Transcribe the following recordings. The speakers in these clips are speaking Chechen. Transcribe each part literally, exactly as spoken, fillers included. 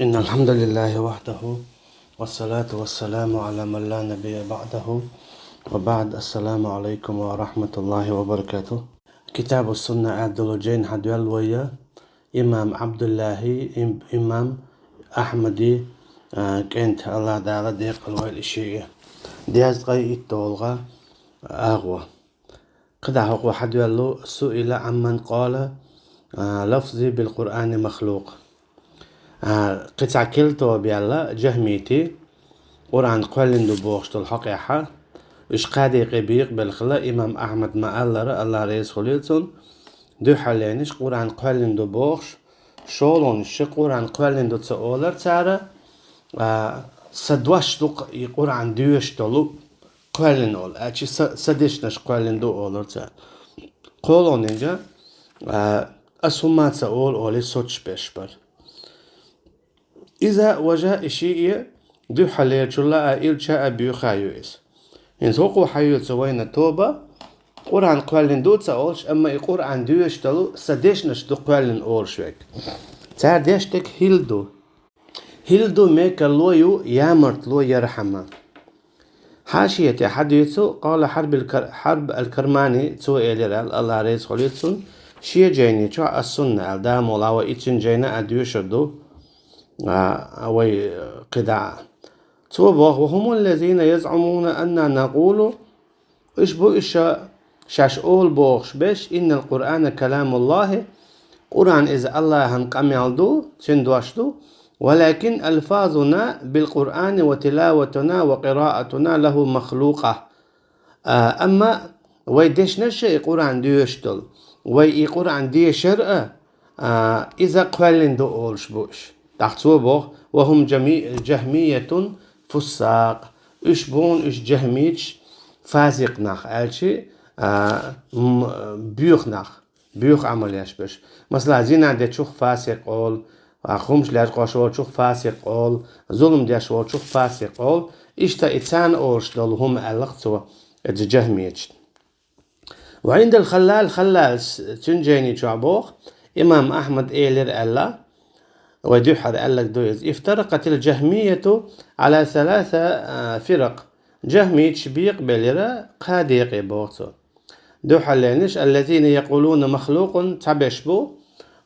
إن الحمد لله وحده، والصلاة والسلام على من لا نبي بعده، وبعد، السلام عليكم ورحمة الله وبركاته. Китабу Сунна аьлла долу жайна хьадоьлла вай имам Ӏабдуллахьи, им-, имам Ахьмади, а, кӀентан, Аллахь Дала декъала войла и шиъ. Дезткъе итт долу гӀа агӀо. КхидӀа хӀокхо хьадоьлла: سئل عمن قال، а, لفظي بالقرآن مخلوق. А, кхин цхьа керла тоба яьлла жахмитий, Къуръан кхоьллина ду бохуш долу хьокъехь, уьш кхаа декъе бекъабелла хилла, имам Ахьмада ма-аллара, Аллахь реза хуьлийла цунна, дуьххьарлернаш Къуръан кхоьллина ду бохуш, шолгӀанаш Къуръан кхоьллина ду ца олура цара, а, сан дош ду-кх и Къуръан доьшуш долу кхоьллина олу, аьлча сан, сан дешнаш кхоьллина ду олура цара. КхоалгӀаниг, а, ас хӀумма а ца олу олий соцуш берш бара. Иза, важа, и шиъ дуьххьарлерчул а илча а боьха ю иза. ХӀинца хӀокхо хьайоьцу вайна тоба, Къуръан кхоьллина ду ца олуш, амма и Къуръан доьшуш долу сан дешнаш ду кхоьллина олуш верг. Цара деш дерг хӀилла ду. ХӀилла ду, мекарло ю, ямартло, ярхьама. Хьашия тӀехь хьадуьйцу, къала Хьарб ал-Кар-, Хьарб ал-Кармани, цо элира аьлла, Аллахь реза хуьлийла цунна, шен жайни чохь Ас-Сунна аьлла, да мула ва и цуьнан жайна а доьшур ду, а, вай, э, кхидӀа. Цо боху: وهم الذين يزعمون أنا نقول Уьш бу уьш шаьш олу бохуш берш: إن القرآن كلام الله, Къуръан иза Аллахьан къамел ду, цуьнан дош ду, ولكن ألفاظنا بالقرآن وتلاوتنا وقراءتنا له مخلوقة. А, амма вай дешнаш а и Къуръан доьшуш долу, вай и Къуръан дешар а, а, иза кхоьллина ду олуш бу уьш. ТӀаккха цо боху: وهم جمي-، جهمية فساق. Уьш бу уьш жахмиташ, фасикъ нах, аьлча, а, м-, боьха нах, боьха Ӏамал еш берш. Масала, зина дечух фасикъ олу, а, хӀумаш лечкъош волчух фасикъ олу, зулам деш волчух фасикъ олу. Иштта и царна олуш долу хӀума аьлла-кх цо, иза жахмиташ. وعند الخلال, Халлалс цуьнан жайни чохь боху, имам Ахьмада элира аьлла, вай дуьххьара аьлларг ду иза: افترقت الجهمية على ثلاثة فرق. Жахмиташ бекъабелира кхаа декъе, боху цо. Дуьххьарлернаш: الذين يقولون مخلوق, цхьаберш бу,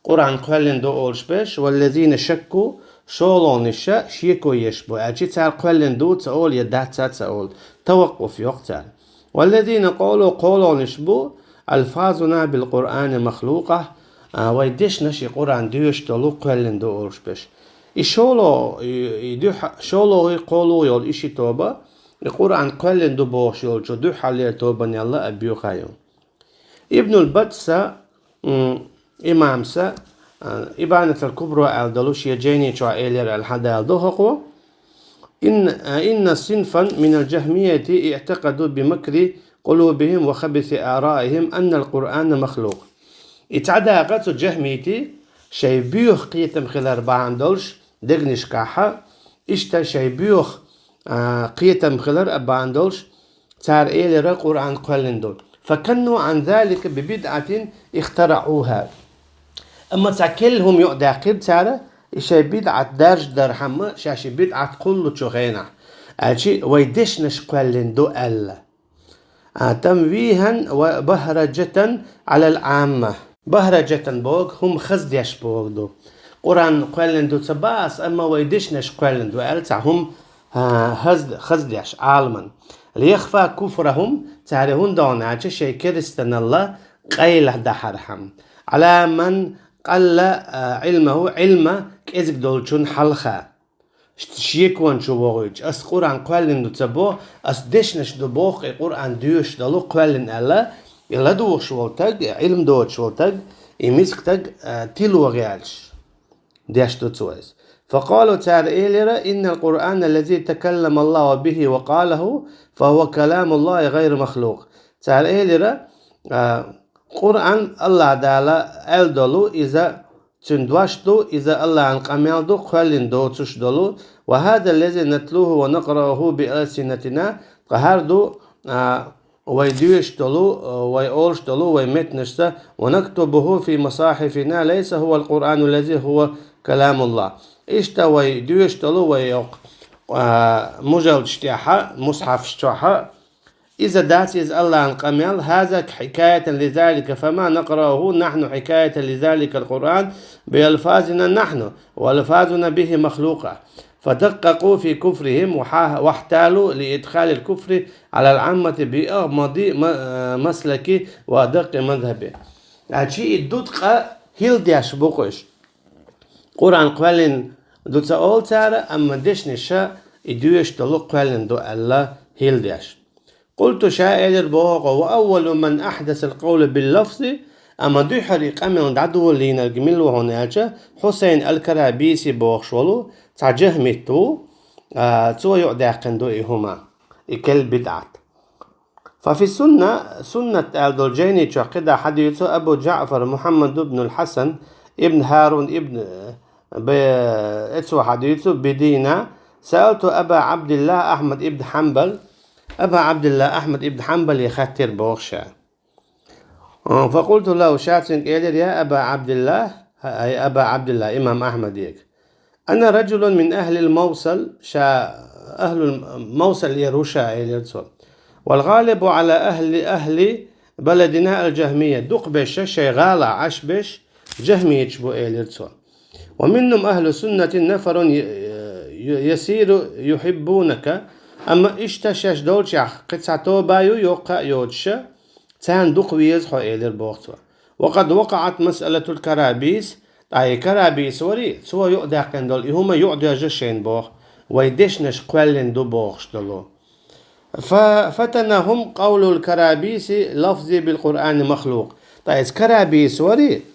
Къуръан кхоьллина ду олуш берш, والذين شكوا, шолгӀанаш шеко еш бу, аьлча цара кхоьллина ду ца олу я дац ца олу, таваккъуф йоккху цара. والذين قالوا, кхоалгӀанаш бу, ألفاظنا بالقرآن مخلوقة, а, вай дешнаш и Къуръан доьшуш долу кхоьллина ду олуш берш. И шоло-, и, и дуьхьа-, шолгӀа, кхоалгӀа йолу и ши тоба, и Къуръан кхоьллина ду бохуш йолчу дуьххьарлера тобанел а боьха ю. Ибнул Батса, м, имамса, а, Ибанатал Кубра аьлла долу шен жайни чохь элира аьлла хьадалла ду хӀокхо: إن، إن صنفا من الجهمية اعتقدوا بمكر قلوبهم وخبث آرائهم أن القرآن مخلوق. И цхьа дакъа цу жахмитий шайн боьха кхетам хилар бахьана долуш, дегнашкахьа, иштта шайн боьха, а, кхетам хилар а бахьана долуш, цара элира Къуръан кхоьллина ду. فكنوا عن ذلك ببدعة اخترعوها. Амма цхьа керла хӀума юкъадаьккхира цара, и шайн бидӀат даржа дархьама, шаьш и бидӀат кхуллучу хенахь, аьлча вай дешнаш кхоьллина ду аьлла. А, تمويها وبهرجة على العامة. Бахраджатан боху, хӀума хаза деш боху ду. Къуръан кхоьллина ду ца боху ас, амма вай дешнаш кхоьллина ду аьлла цхьа хӀума, а, хаз-, хаза деш Ӏаламан. ليخفى كفرهم, цара хӀунда аьлча шайн керстаналла къайла дахьархьама. على من قل, а, علمه, Ӏилма кӀезиг долчун хьалха. Ш-, шекончу вогӀуьйтуш, ас Къуръан кхоьллина ду ца бо, ас дешнаш ду боху, и Къуръан доьшуш долу кхоьллина аьлла, и ладугӀуш волу таг, и Ӏилма доцуш волу таг, и миска таг, а, тило гӀерташ деш ду цо иза. فقالوا, цара элира: إن القرآن الذي تكلم الله به وقاله فهو كلام الله غير مخلوق. Цара элира, а, Къуръан Аллахь Дала аьлла долу, иза Цуьнан дош ду, иза Аллахьан къамел ду, кхоьллина доцуш долу. وهذا الذي نتلوه ونقرأه بألسنتنا, ткъа хӀара ду, а, вай доьшуш долу, а, вай олуш долу, вай меттанашца, ونكتبه في مصاحفنا ليس هو القرآن الذي هو كلام الله. Иштта вай доьшуш долу вай йоккха, а, мужалдаш тӀехьа, мусхьафаш чохьа, иза дац иза Аллахьан къамел, هذا حكاية لذلك، فما نقرأه نحن حكاية لذلك القرآن بألفاظنا نحن، وألفاظنا به مخلوقة. فدققوا في كفرهم وح-، واحتالوا لإدخال الكفر على العامة بأغمض م-، مسلك وأدق مذهب. Значит, и дудкъа хӀилла деш бу-кх уьш. Къуръан кхоьллина ду ца олу цара, амма дешнаша и доьшуш долу кхоьллина ду аьлла хӀилла деш. قلت, ша элира боху-кх, وأول من أحدث القول باللفظ, амма дуьххьара и къамел дӀадолийнарг мила ву хьуна аьлча, Хьусайн аль-Карабиси бохуш волу цхьа джахмит ву, а, цо юкъадаьккхина ду и хӀума, и керла бидӀат. ففي السنة, суннат аьлла долу жайни чохь кхидӀа хьадуьйцу Абу Джаъфар Мухьаммад ибн аль-Хьасан ибн Харун ибн Б-, эцо хьадуьйцу, بدينة, سألت أبا عبد الله أحمد بن حنبل, Аба Ӏабдилла Ахьмад ибн Хьанбале хаьттира боху ша. فقلت له, ша цуьнга элира, я Аба Ӏабдилла, хӀай Аба Ӏабдилла, имам Ахьмаде. أنا رجل من أهل الموصل, ша ахьлул Мовсалера ву ша, элира цо. والغالب على أهل، أهل بلدنا الجهمية, дукхахберш шайн гӀалахь Ӏаш берш джахмиташ бу, элира цо. ومنهم أهل السنة نفر ي-، ي-، يسير يحبونك, амма иштта шаьш долчех кхин цхьа тоба ю, йоккха а йоцуша, царна дукха веза хьо, элира боху цо. وقد وقعت مسألة الكرابيس, ткъа и Карабис вари, цо юкъадаьккхина долу и хӀума юкъадоьжна шайна боху, вай дешнаш кхоьллина ду бохуш долу. ف-، فتنهم قول الكرابيس لفظي بالقرآن مخلوق. Ткъа иза Карабис вари,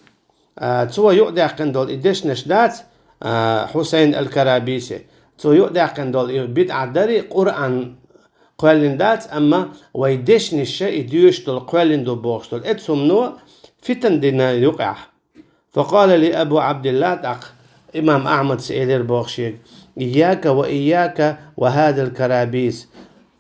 а, цо юкъадаьккхина долу и дешнаш дац, а, Хьусайн аль-Карабиси. Цо юкъадаьккхина долу и бидӀат дари Къуръан кхоьллина дац, амма вай дешнаша и доьшуш долу кхоьллина ду бохуш долу. Эцу хӀумано фитан дина юкъехь. فقال لي أبو عبد الله, тӀаккха имам Ахьмадас элира боху шега: إياك وإياك وهذا الكرابيس.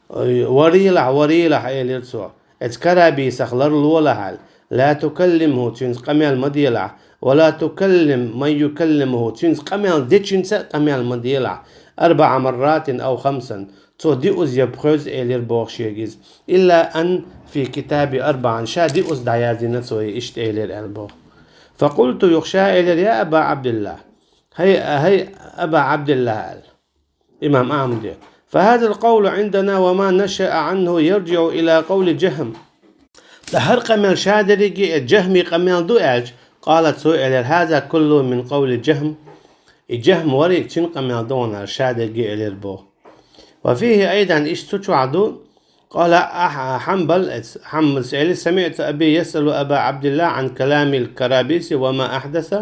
Варелахь, варелахь, элира цо, эцу Карабисах ларлолахь аьлла. لا تكلمه, цуьнца къамел ма делахь. ولا تكلم من يكلمه, цуьнца къамел дечуьнца а къамел ма делахь. أربع مرات أو خمسا. Цо диъаза я пхоьазза элира боху шега иза. إلا أن في كتابي أربعا, ша диъаза дӀаяздина цо и иштта элира аьлла боху. فقلت, юха ша элира, я Аба Ӏабдилла, хӀай, хӀай Аба Ӏабдилла, аьлла имам Ахьмаде, فهذا القول عندنا وما نشأ عنه يرجع إلى قول جهم. Ткъа хӀара къамел ша дерриге а Джахми къамел ду аьлча, قال, цо элира, هذا كله من قول جهم. И Джахм вари, цуьнан къамел ду хьуна аьлла ша дерриге а элира боху. وفيه أيضا, иштта цу чохь ду, قال أح-، حنبل, Хьанбалас элира, سمعت أبي يسأل أبا عبد الله عن كلام الكرابيس وما أحدث.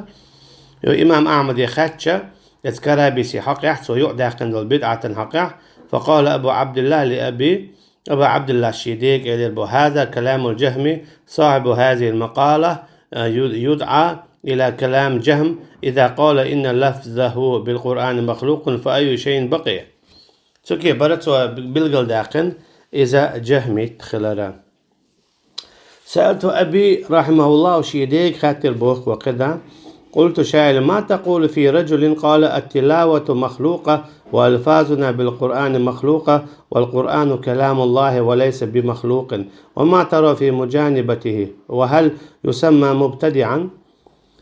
Йо, имам Ахьмаде хаьттича, эцу Карабиси хьокъехь, цо юкъадаьккхина долу бидӀатан хьокъехь, فقال أبو عبد الله لأبيه, Аба Ӏабдиллас шен дега элира боху: هذا كلام الجهم، صاحب هذه المقالة يدعى إلى كلام جهم إذا قال إن لفظه بالقرآن مخلوق، فأي شيء بقي؟ Цуьнан бара цо билгалдаьккхина иза джахмит хилар. سألت أبي رحمه الله, шен дега хаьттира боху кхидӀа. قلت, ша элира: ما تقول في رجل قال التلاوة مخلوقة وألفاظنا بالقرآن مخلوقة والقرآن كلام الله وليس بمخلوق، وما ترى في مجانبته، وهل يسمى مبتدعا؟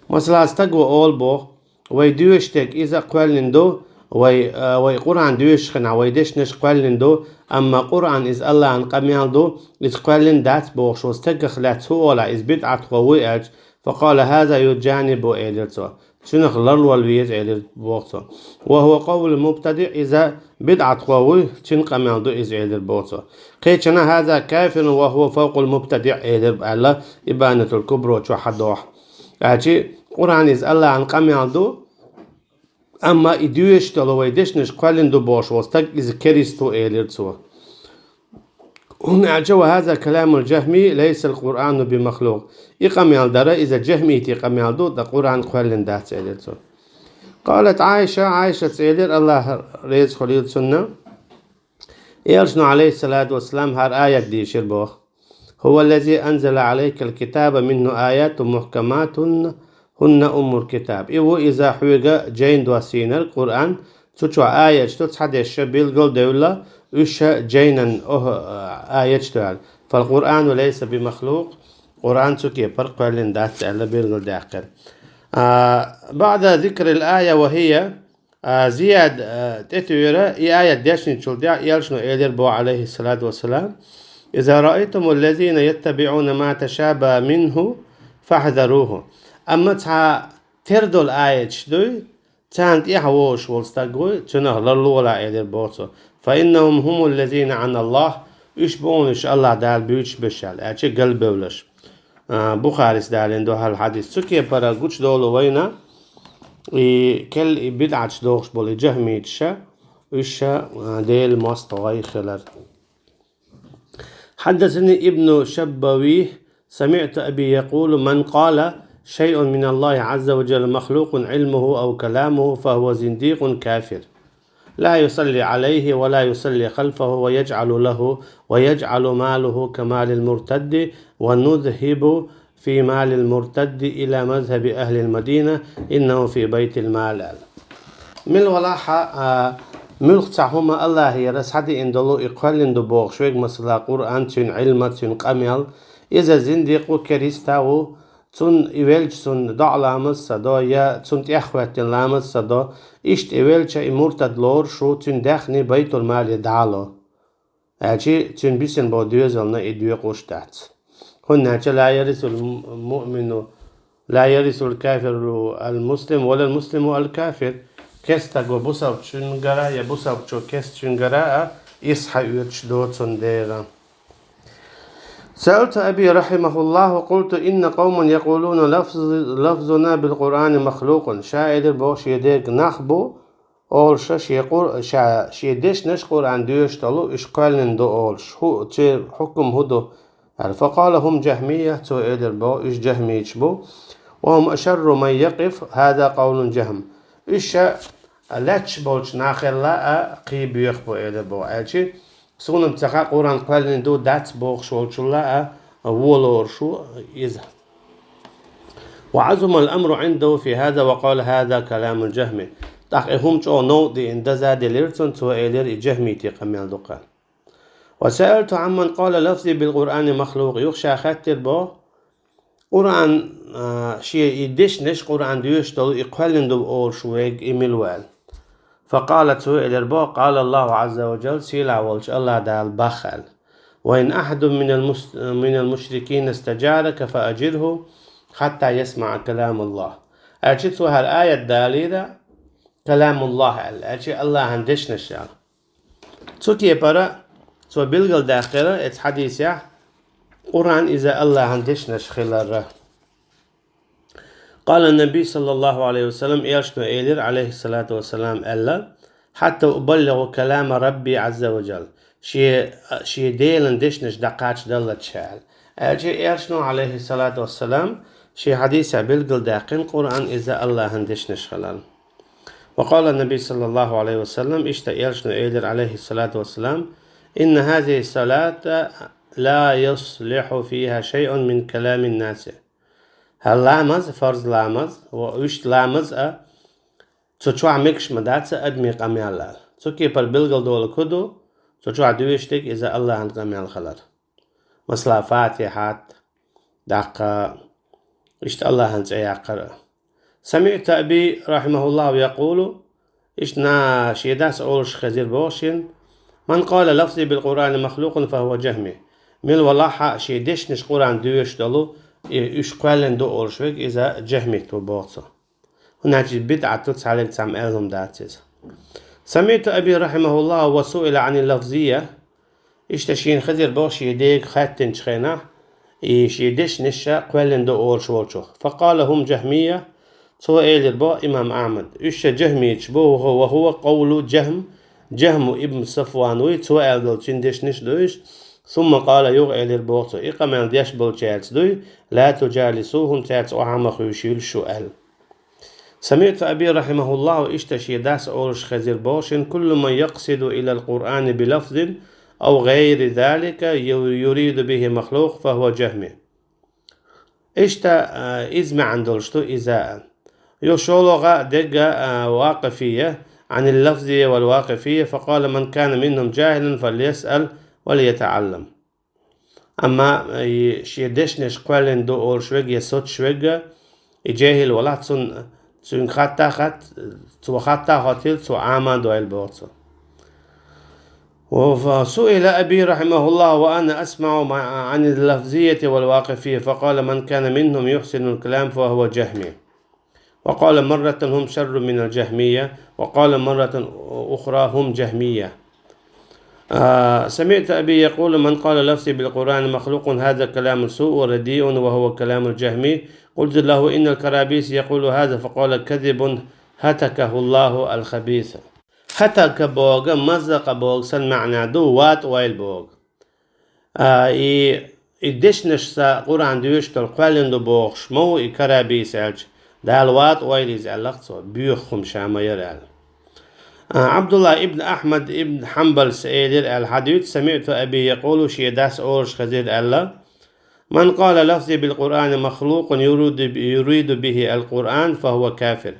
Масала, стага олу боху, вай доьшуш дерг иза кхоьллина ду, вай, а, вай Къуръан доьшуш хенахь вай дешнаш кхоьллина ду, амма Къуръан иза Аллахьан къамел ду, иза кхоьллина дац бохуш волу стагах лаьцна хӀун олахь, иза бидӀатхо вуй аьлча, فقال هذا يجانب, элира цо. Цуьнах ларлол веза, элира боху цо. وهو قول مبتدع, иза бидӀатхо вуй, цуьнан къамел ду иза, элира боху цо. Кхечанхьа هذا كافر وهو فوق المبتدع, элира аьлла, Ибанатул Кубро чохь хьадохьу. Аьлча, Къуръан иза Аллахьан къамел ду, амма и доьшуш долу вай дешнаш кхоьллина ду бохуш волу стаг иза керист ву, элира цо. ХӀунда аьлча, وهذا كلام الجهم ليس القرآن بمخلوق. И къамел дара, иза джахмитийн къамел ду, ткъа Къуръан кхоьллина дац, элира цо. قالت عائشة, Ӏайшас элира, Аллахь реза хуьлийла цунна, Элчано, عليه الصلاة والسلام, хӀара аят дийшира боху: هو الذي أنزل عليك الكتاب منه آيات محكمات هن أم الكتاب. И ву иза хьоьга жайна доссийнарг, Къуръан, цу чохь аяташ ду цхьадерш билгал а девлла, уьш жайнан охьа аяташ ду аьлла. فالقرآن ليس بمخلوق, Къуръан цу кепара кхоьллина дац аьлла билгалдаьккхира. А, بعد ذكر الآية وهي, а, Зияд, а, тӀетуьйра, и аят дешначул тӀаьхьа элчано элира боху, عليه الصلاة والسلام: إذا رأيتم الذين يتبعون ما تشابه منه فاحذروه. Амма цхьа тера долу аяташ дуй, царна тӀаьхьа вогӀуш волу стаг вуй, цунах ларлолахь, элира боху цо. فإنهم هم الذين عن الله, уьш бу хьуна уьш АллахӀ Дала буьйцуш берш аьлла, аьлча галбевлларш. А, Бухарис далийна ду хӀара хьадис. Цу кепара гучудолу вайна и керла и бидӀаташ дохуш болу и жахмиташа, уьш, а, Делан мостагӀий хилар. حدثني ابن شبويه سمعت أبي يقول: من قال شيء من الله عز وجل مخلوق علمه أو كلامه فهو زنديق كافر، لا يصلي عليه ولا يصلي خلفه ويجعل له، ويجعل ماله كمال المرتد، ونذهب في مال المرتد إلى مذهب أهل المدينة، إنه في بيت المال. Мила валахь а, муьлхха цхьа хӀума АллахӀера схьадеана долу и кхоьллина ду бохуш верг, масала, Къуръан, цуьнан Ӏилма, цуьнан къамел, иза зиндикъ ву, кериста ву, цунна и велча цунна доӀа ламаз ца до, я цунна тӀеххӀоьттина ламаз ца до, иштта и велча и муртад лоруш ву, цуьнан даьхни байтул-мале дӀало. Аьлча цуьнан бисина болу доьзална и доькъуш дац. ХӀунда аьлча ла ярисул муъмину, ла ярисул кафиру ал муслим, ва лал муслиму ал кафир. Керста стаг ву бусалбачуьнгара, я бусалбачо керстачуьнгара а, иза схьаоьцуш доцун дера. سألت أبي رحمه الله، قلت: إن قوما يقولون لفظ-، لفظنا بالقرآن مخلوق. Ша элира боху шен дега нах бу, олуш, шен къур-, ша, шен дешнаш Къуръан доьшуш долу, уьш кхоьллина ду олуш. ХӀу-, церан хьукум хӀун ду? Аьлла, فقال: هم جهمية, цо элира боху, уьш жахмиташ бу. وهم أشر من يقف هذا قول الجهم. Уьш ша лаьтташ болчу нахелла а кхин боьха бу, элира боху. Аьлча, суна-м ца хаьа, Къуръан кхоьллина ду, дац бохуш волчулла а вон лоруш ву иза. وعظم الأمر عنده في هذا وقال: هذا كلام الجهم. ТӀаккха и хӀума чӀогӀа новкъа деана, даза делира цунна, цо элира, и жахмитийн къамел ду-кх. وسألت عمن قال لفظي بالقرآن مخلوق. Юха ша хаьттира боху, Къуръан, а, шен и дешнаш Къуръан доьшуш долу, и кхоьллина ду олуш верг, и мила ву аьлла. فقال, цо элира боху: قال الله عز وجل, сийлахь волчу АллахӀ Дала боху аьлла: وإن أحد من المس-، من المشركين استجارك فأجره حتى يسمع كلام الله. Аьлча цо хӀара аят далийра, كلام الله аьлла, аьлча АллахӀан дешнаш аьлла. Цу кепара цо билгалдаьккхира эцу хьадисехь, Къуръан иза АллахӀан дешнаш хиларра. قال النبي صلى الله عليه وسلم, элчано элира, عليه الصلاة والسلام, аьлла: حتى أبلغ كلام ربي عز وجل. Шен, шен Делан дешнаш дӀакхачадаллача аьлла. Аьлча элчано, عليه الصلاة والسلام, шен хьадисехь билгалдаьккхина Къуръан иза АллахӀан дешнаш хилар. وقال النبي صلى الله عليه وسلم, иштта элчано элира, عليه الصلاة والسلام: إن هذه الصلاة لا يصلح فيها شيء من كلام الناس. ХӀара ламаз, фарз ламаз, ва иштта ламаз а, цу чохь мегаш ма дац адамийн къамел аьлла. Цу кепара билгалдолу хӀун ду, цу чохь доьшуш дерг иза АллахӀан къамел хилар. Масала, Фатихьат, даккха, иштта АллахӀан цӀе яккхар а. سمعت أبي رحمه الله يقول, иштта шен дас олуш хезира боху шена: من قال لفظي بالقرآن مخلوق فهو جهمي. Мила валахь а шен дешнаш Къуръан доьшуш долу, и уьш кхоьллина ду олуш верг, иза жахмит ву боху цо. ХӀунда аьлча бидӀат ду, цхьаллиг цхьамма аьлла хӀума дац иза. سمعت أبي رحمه الله وسئل عن اللفظية. Иштта шена хезира боху шен дега хаьттинчу хенахь, и шен дешнаш кхоьллина ду олуш волчух. فقال: هم جهمية. Цо элира боху имам Ахьмад: уьш ша жахмиташ бу, وهو قول جهم, Жахьм ибн Сафван вуй, цо аьлла долу цуьнан дешнаш ду уьш. ثم قال, юха элира боху цо, и къамел деш болчаьрца дуй: لا تجالسوهم, цаьрца охьа ма хуьйшийла шу аьлла. سمعت أبي رحمه الله, иштта шен дас олуш хезира боху шена: كل من يقصد إلى القرآن بلفظ أو غير ذلك يريد به مخلوق فهو جهمي. Иштта, а, иза маьӀна долуш ду иза. Юха шолгӀа дерг а, Вакъифия, عن اللفظية والواقفية، فقال: من كان منهم جاهلا فليسأل وليتعلم. Амма и шен дешнаш кхоьллина ду олуш верг я соцуш верг, и жехӀил валахь, цунна, цуьнга хатта хатта, цо хатта а хоттийла, цо Ӏама а дойла боху цо. وسئل أبي رحمه الله وأنا أسمع مع-، عن اللفظية والواقفية، فقال: من كان منهم يحسن الكلام فهو جهمي. وقال مرة: هم شر من الجهمية، وقال مرة أخرى: هم جهمية. آه، سمعت أبي يقول: من قال لفظي بالقرآن مخلوق هذا كلام سوء ورديء وهو كلام الجهمي. قلت له: إن الكرابيس يقول هذا، فقال: كذب هتكه الله الخبيث. Хатака боху, маззакъа боху санна маьӀна ду, ватӀа войла боху. А, и, и дешнаш сан Къуръан доьшуш долу кхоьллина ду бохуш ма ву и Карабийс аьлча, Дала ватӀа войла иза аьлла-кх цо, боьха хӀума ша ма яра аьлла. А, Ӏабдулла ибн Ахьмад ибн Хьанбалс элира аьлла хьадуьйцу: سمعت أبي يقول, шен дас олуш хезира аьлла: من قال لفظي بالقرآن مخلوق يريد، يريد به القرآن فهو كافر.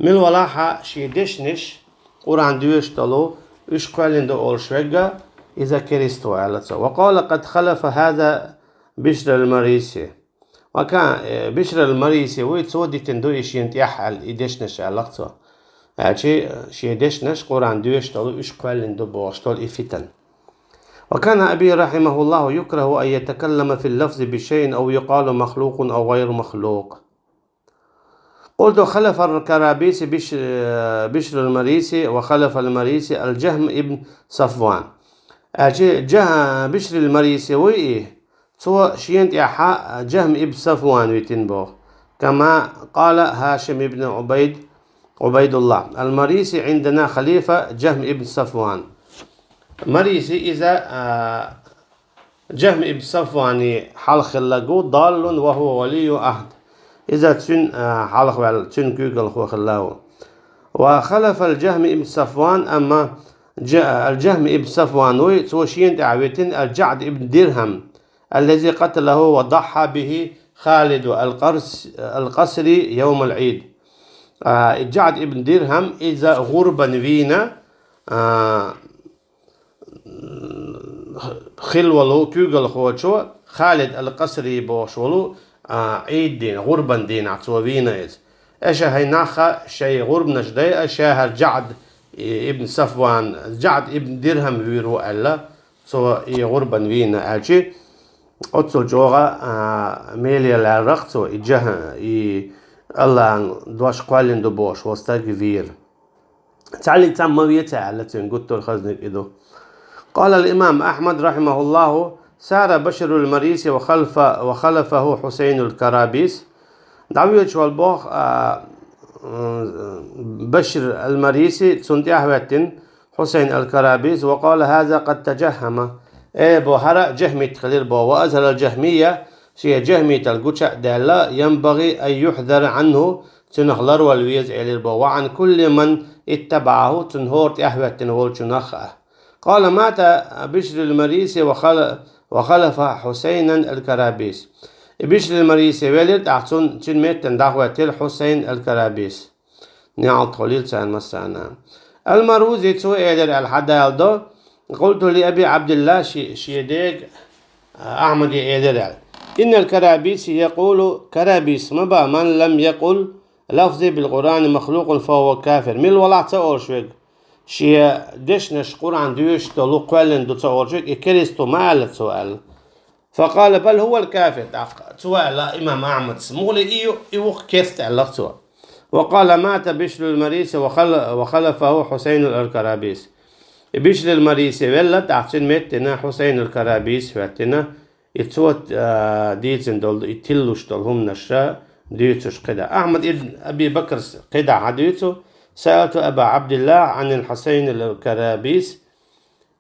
Мила валахь а шен дешнаш Къуръан доьшуш долу, уьш кхоьллина ду олуш верг, иза керста ву аьлла цо. وقال: قد خالف هذا بشر المريسي. Ва кан, э, Бишр ал-Мариси вуй, цо дитина ду и шена тӀехь аьлла, и дешнаш аьлла-кх цо. Аьлча, э, шен дешнаш Къуръан доьшуш долу, уьш кхоьллина ду бохуш долу и фитан. وكان أبي رحمه الله يكره أن يتكلم في اللفظ بشيء أو يقال مخلوق أو غير مخلوق. قلت: خالف الكرابيسي بش-، بشر المريسي، وخالف المريسي الجهم ابن صفوان. Аьлча, Жа-, Бишр ал-Мариси вуй и, цо шена тӀехь Жахм ибн Сафван витина боху. كما قال هاشم بن عبيد، عبيد الله المريسي: عندنا خليفة جهم بن صفوان. Мариси иза, а, Жахм ибн Сафвани хьалха хилларг ву, ضال وهو ولي عهد. Иза цуьнан, а, хьалха ваьлла, цуьнан куьйгалхо хилла ву. وخالف الجهم بن صفوان, амма Жа-, ал-Жахм ибн Сафван вуй, цо шена тӀехь витина ал-Жаъд ибн Дирхам, الذي قتله وضحى به خالد القرس-، القسري يوم العيد. А, и Жаъд ибн Дирхам иза гӀурбан вийна, а, хилла волу куьйгалхочо, Халид ал-Къасри бохуш волу, а, Ӏийд дийнахь, гӀурбан дийнахь цо вийна иза. Аша хӀай нах а шайн гӀурбанаш дайа, ша хӀара Жаъд ибн Сафван, Жаъд ибн Дирхам вийр ву аьлла, цо и гӀурбан вийна аьлча, оццул чӀогӀа, а, меле лаьрра-кх цо, и Жа-, и Аллахьан дош кхоьллина ду бохуш волу стаг вийр. Цхьаьллиг цхьамма ма веца аьлла, цуьнан гуттар а хазниг и ду. قال الإمام أحمد رحمه الله: سار بشر المريسي وخلف-، وخلفه حسين الكرابيس. ДӀавоьдуш волу боху, а, Башр ал-Мариси, цунна тӀаьхьахӀоьттина Хьусайн ал-Карабис, وقال: هذا قد تجهم. Э, бо, хӀара а жахмит хилира бо, وأظهر الجهمية, шен жахмитал гуча а даьлла, ينبغي أن يحذر عنه, цунах ларвала веза элира бо, وعن كل من اتبعه, цунна хӀора тӀаьхьахӀоьттина волчунах а. قال: مات بشر المريسي وخل-، وخلفه حسين الكرابيس. И Бишр ал-Мариси велира, тӀаккха цун, цуьнан меттана дӀахӀоьттира Хьусайн ал-Карабис. НеӀалт хуьлийла царна массарна. Ал-Марузи цо элира аьлла хьадалдо: قلت لأبي عبد الله, ши-, шен дега, а, Ахьмаде элира аьлла: إن الكرابيسي يقول, Карабис ма бан, من لم يقل لفظي بالقرآن مخلوق فهو كافر. Мила валахь ца олуш верг, шен дешнаш Къуръан доьшуш долу кхоьллина ду ца олуш верг, и керста ву ма аьлла цо аьлла. فقال: بل هو الكافر. ТӀаккха цо аьлла имам Ахьмадс: муха и ю, и ву-кх керста, аьлла цо. وقال: مات بشر المريسي وخل-، وخلفه حسين الكرابيس. И Бишр ал-Мариси велла, тӀаккха цуьнан меттана Хьусайн ал-Карабис хӀоьттина, и цо, а, дийцина долу, и тиллуш долу хӀуманаш дуьйцуш кхидӀа. Ахьмад ибн Аби Бакрс кхидӀа хьадуьйцу: سألت أبا عبد الله عن الحسين الكرابيس.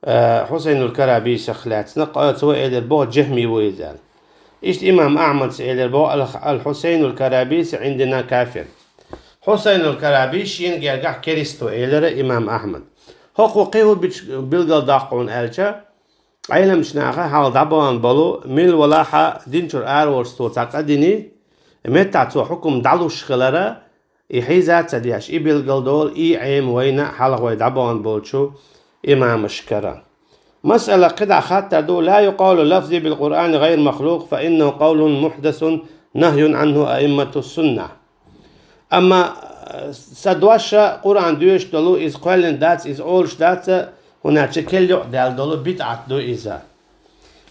Э, Хьусайнул Карабисах лаьцна, къа-, цо элира боху, жахми ву иза аьлла. Иштта имам Ахьмадс элира боху: «Ал-, ал-Хьусайнул Карабиси Ӏиндана кафир». Хьусайнул Карабис шена гергахь керста ву элира имам Ахьмад. ХӀокхо кхин хӀун бич-, билгалдоккху хьуна аьлча, Ӏеламчу наха хьалха дӀабахана болу, мила валахь а дин чуьра араволуш цо цхьа къа дини, Меттахь цо хьукум дӀалуш хилара, и хьийза а ца деш, и билгал долу, и Ӏема вайна хьалха вай дӀабахана болчу имамашкара. Масъала кхидӀа хаттар ду: «لا يقال لفظي بالقرآن غير مخلوق، فإنه قول محدث نهي عنه أئمة السنة». Амма, э, сан дош Къуръан доьшуш долу, иза кхоьллина дац, иза олуш дац, хӀунда аьлча керла юкъа даьлла долу бидӀат ду иза.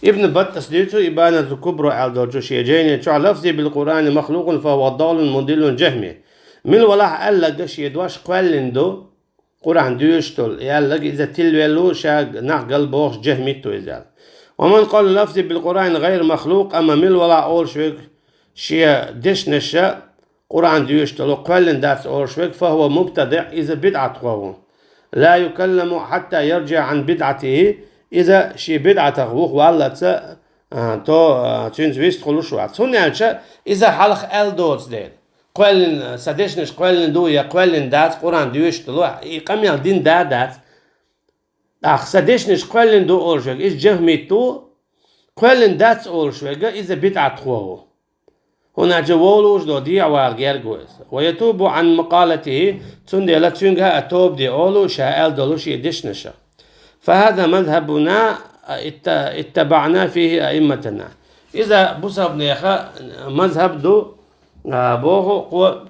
Ибн Баттас дуьйцу Ибанатул Кубра аьлла долчу шен жайни чохь: «لفظي بالقرآن مخلوق فهو ضال مضل جهمي». Мила валахь аьлларг шен дош кхоьллина ду, Къуръан доьшуш долу, и аьлларг иза тилвелла ву, ша нах галбохуш жахмит ву иза аьлла. «ومن قال لفظي بالقرآن غير مخلوق», амма мила валахь олуш верг шен дешнаша Къуръан доьшуш долу кхоьллина дац олуш верг, «فهو مبتدع», иза бидӀатхо ву. «لا يكلم حتى يرجع عن بدعته», иза шен бидӀатах вухаваллалц, а, то, а, цуьнца вистхуьлуш вац. ХӀунда аьлча иза хьалха аьлла доцу дела. Кхоьллина, сан дешнаш кхоьллина ду я кхоьллина дац, Къуръан доьшуш долу, и къамел дина да а дац. ТӀаккха сан дешнаш кхоьллина ду олуш верг, иза жахмит ву, кхоьллина дац олуш верг, иза бидӀатхо ву. ХӀунда аьлча вовлуш долу дехьавала герга ву иза. «ويتوب عن مقالته», цундела цуьнга а тоба де олу ша аьлла долу шен дешнашах. «فهذا مذهبنا ات-، اتبعنا فيه أئمتنا». Иза бусалбанеха мазхаб ду, а, боху кхо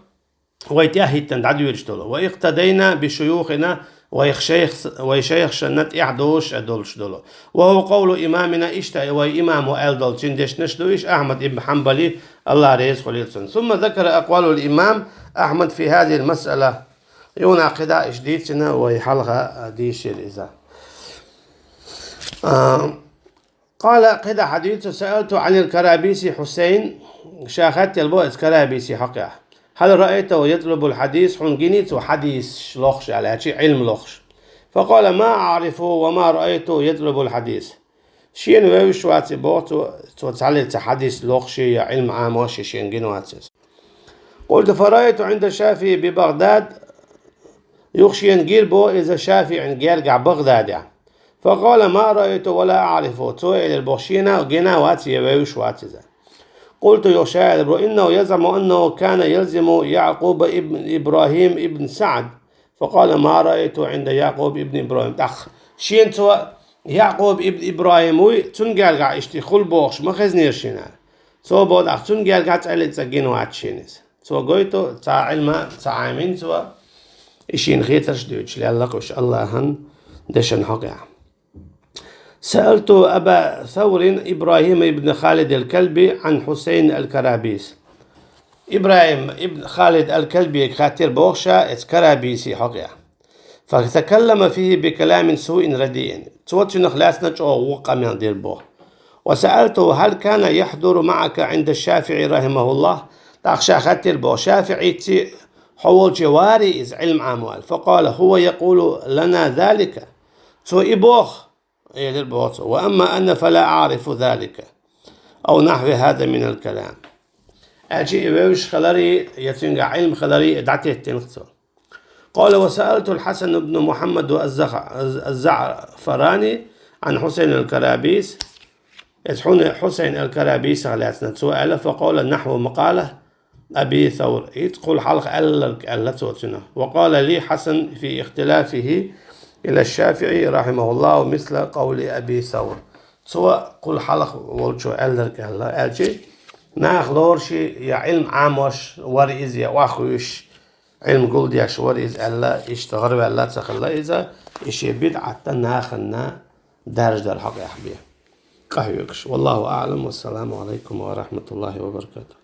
вай тӀаьхьахӀиттина дӀадоьдуш долу. «واقتدينا بشيوخنا», вайх шайх-, вай шайхашна тӀаьхьа дозуш а долуш долу. «وهو قول إمامنا», иштта вай имамо аьлла долу цуьнан дешнаш ду иш, Ахьмад ибн Хьанбали, АллахӀ реза хуьлийла цунна. «ثم ذكر أقوال الإمام أحمد في هذه المسألة». Юна кхидӀа иштта дийцина, вай хьалха дийшира иза. А, قال, кхидӀа хьадийцу: «سألت عن الكرابيسي حسين», ша хаттар бо иза Карабиси хьокъехь: «هل رأيته يطلب الحديث», хьуна гиний цо хьадис лохуш аьлла, аьлчи Ӏилма лохуш? «فقال: ما أعرفه وما رأيته يطلب الحديث». Шена вевзаш вац и боху цо, цо цхьаллица хьадис лохуш я Ӏилма Ӏамош шена гина вац иза. «قلت: فرأيته عند الشافعي ببغداد». Юха шена гира бо иза ШафиӀин гергахь Багъдадехь. «فقال: ما رأيته ولا أعرفه». Цо элира бо шена а гина вац я вевзаш вац иза. «قلت», юха ша элира бо: «إنه يزعم أنه كان يلزم يعقوب ابن إبراهيم ابن سعد». «فقال: ما رأيته عند يعقوب ابن إبراهيم». ТӀаккха шена цо Якъуб ибн Ибрахим вуй, цуьнан гергахь иштта хуьлу бохуш ма хезнера шена. Цо боху тӀаккха цуьнан гергахь цӀеллица гина вац шена иза. Цо гойту, цхьа Ӏилма ца Ӏамийна цо, и шена хетарш дуьйцуш лелла кхуьш АллахӀан дешан хьокъехь. «سألت أبا ثور إبراهيم بن خالد الكلبي عن حسين الكرابيس». Ибрахим ибн Халид ал-Калбига хаттира боху ша эца Карабиси хьокъехь. «فتكلم فيه بكلام سوء رديء». Цо цуьнах лаьцна чӀогӀа вукху къамел дира боху. «وسألته: هل كان يحضر معك عند الشافعي رحمه الله؟» ТӀаккха ша хаттира боху: «ШафиӀийцци хьо волче варий иза Ӏилма Ӏамо?» «فقال: هو يقول لنا ذلك». Цо и боху, элира боху цо: «وأما أنا فلا أعرف ذلك». أو نحو هذا من الكلام. Аьлча и вевзаш хилари, я цуьнга Ӏилма хилари дӀатеттина цо. «قال: وسألت الحسن بن محمد الزخ-، الزعفراني عن حسين الكرابيس». Эца хьуна Хьусайн ал-Карабисах лаьцна цо аьлла: «فقال نحو ما قال أبي ثور». ХӀинца кхул хьалха аьлларг аьлла цо цуьнан. «وقال لي الحسن في اختلافه إلى الشافعي رحمه الله مثل قول أبي ثور». Цо кхул хьалха волчо аьлларг аьлла, аьлча, наха лоруш я Ӏилма Ӏамош вара иза, я охьахуьйсуш, Ӏилма гулдеш вара иза аьлла, иштта гӀараваьлла ца хилла иза, и шен бидӀат нахана даржадар хьокъехь бен къахьоьгуш. والله أعلم، والسلام عليكم ورحمة الله وبركاته.